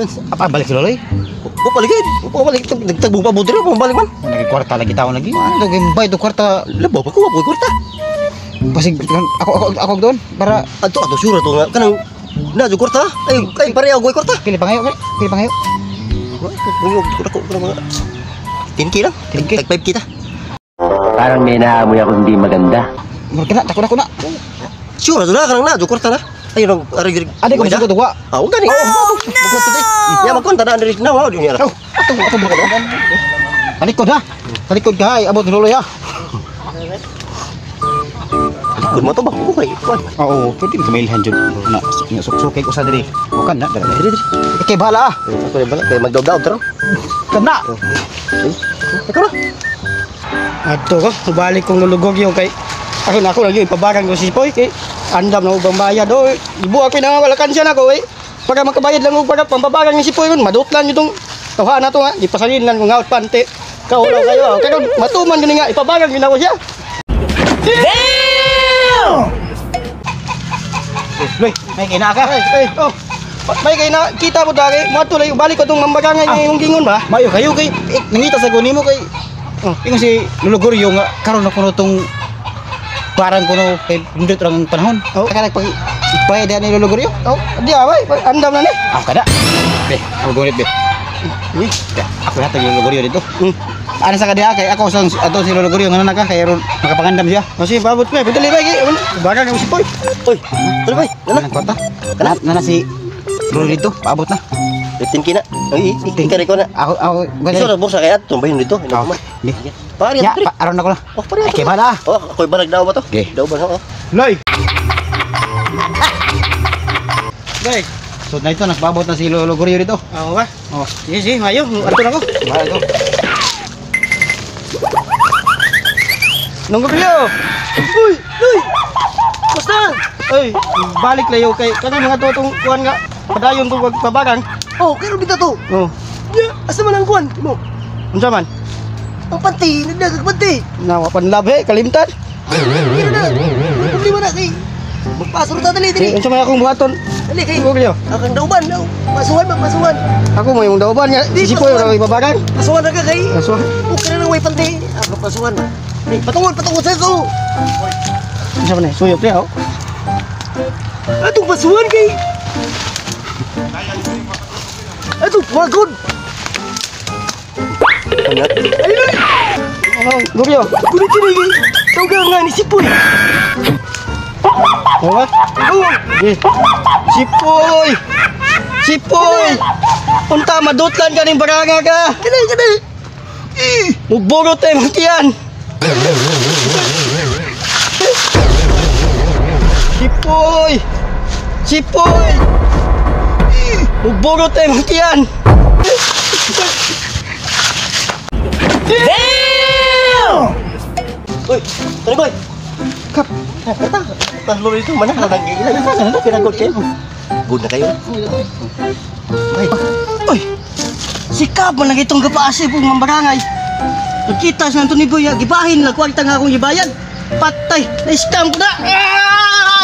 Apa balik si Loloy? Wa palagi. Wa balik nagtagbong pa budre pa balik man. Nagi kwarta lagi taon lagi. Ano to bay to kwarta. Labaw pa ko wa kwarta. Pasig ako ako ako doon para Adto ato sure to nga kanang na jud kwarta. Ay ay pareho ko kwarta. Pili pangayo kay. Pili pangayo. Ko ko mga 10K lang. 10K. Tag 5 kita. Parang may naamoy ako hindi maganda. Murag kana tako na ko na. Sure to na kanang na jud kwarta na. Ay nang ari diri. Adi ko sugod wa. Ah, gani. Oh, magkwenta diri. Ya magkwenta na diri na wa di niya. Oh, ato ato ba ko? Talikod ha. Talikod ka ay abot ni Loloy ha. Talikod mo to ba? Ko kay kuan. Oo, pwede mo kumailhan jud. Na suksukay ko sa diri. O kan na diri. Diri diri. Kay bahala ah. Ako ni bala kay magdaw-daw taro. Kana. Ikaw na. Adto ko, balik kong lulugog yung kay ako na ako lagi ipabarang ko si Poy kay andam na ubang bayad oy. Ibu ako na wala kansya na ko eh. Para makabayad lang og para pampabarang ni si Poy ron madutlan itong tawhan na to nga gipasalin lang kong out pante. Kaulaw kayo. Ah. Karon matuman gani nga ipabarang gyud ako siya. Loy, may kina ka. Ay, ay, oh. May kay na kita mo dari, moadto lang balik ko tong mambarangay ah. Yung gingon ba? Mayo kayo kay eh, nangita sa nimo kay Oh. ingon si Lolo Goryo nga karon na kuno tong parang kuno kay pindot ra ang panahon. Oh. Kaya nagpag bayad ni Lolo Goryo. Oh, di ah, bay, andam na ni. Ah, kada. Be, ako gunit be. Ya, ako hatag Lolo Goryo dito. Ano sa kadiha kay ako sang ato si Lolo Goryo nga naka kay aron makapangandam siya. Oh, sige, babot ko eh. Dali bay, kay barang ko si Poy. Oy, tuloy bay. Nana. Nang kwarta. Na, na si Lolo dito, paabot na. 15K na. Ay, ikari ko na. Ako ako Iso na bursa kay adto bahin dito. Oh, di. Pare Ya, diri. pa, aron ako na. Oh, pare. Ay, kay bala. Oh, ako'y balag daw ba to? Okay. Daw ba oh. Loy. Bay. So na ito nagpaabot na si Lolo Goryo dito. Ako ba? Oh, Sige, sige, mayo. Adto na ko. bahala ito. Nung gabi. Uy, uy. Basta. Ay, balik layo kay kanang mga totong kuan nga padayon tong pagpabarang. Oh, kero dito to. Oh, Ya, asa man ang kuan? Mo. unsa man? Ang panty, nagdagag panty. Nawa panlab he, kalimtan. Kero na. Problema na kay. Magpasok ta dali dali. Eh, unsa may akong buhaton? Dali kay. Nung gabi. Akang dauban, daw. Pasuhan ba, pasuhan. Ako mo yung dauban nga Di, si Poy pasuhan. ra ibabarang. Pasuhan na ka kay. Kasuhan. Okay na lang way panty. Ako pasuhan ba. Hey, patungod, patungod sa ko. Unsa man eh? Suyop niya oh. Atong pasuhan kay. Atong pagod. Ay, ay, Ano, Guryo? kulit yun eh. Tawag nga ni Sipoy. Ano ba? Oh, Sige. Sipoy! Sipoy! Unta madutlan ka ning baranga ka. kanay, kanay. Eh, Muburot eh mangkian. Sipoy! Sipoy! Muburot eh mangkian. Uy, Tony Boy. Kap. Kata, talo dito mana ka nang ilan ka na pinagod kayo. Good na kayo. Ay, Uy! Sikap man lang itong gapaasi pong mambarangay. Nagkita sa Anthony Boy, gibahin lang kwarta nga akong gibayad. Patay, na-scam ko na. Ah!